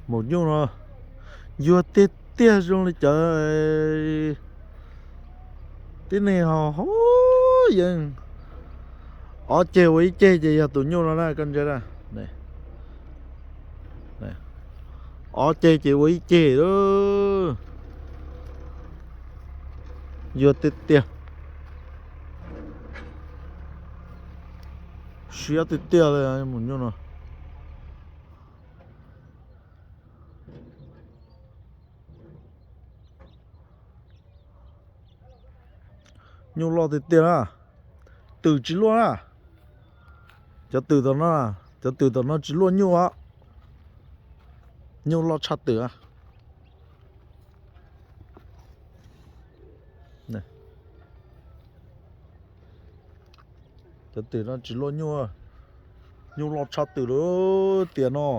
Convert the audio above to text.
Maum nyuj no yuag tiag tiag zoo li cov tib neeg ho ho yeej ob ceg ua ib ceg ces yog tus nyuj no na koj ntsia na. Ob ceg ces ua ib ceg lawm. Yuag tiag tiag. Siab tiag tiag li maum nyuj no. Nyuj loj tiag tiag na. Twm tsis luaj na. Cov twm tom no, cov twm tom no tsis luaj nyuj os. Nyuj loj tshaj twm. Cov twm no tsis luaj nyuj, nyuj loj tshaj twm lawm tiam no.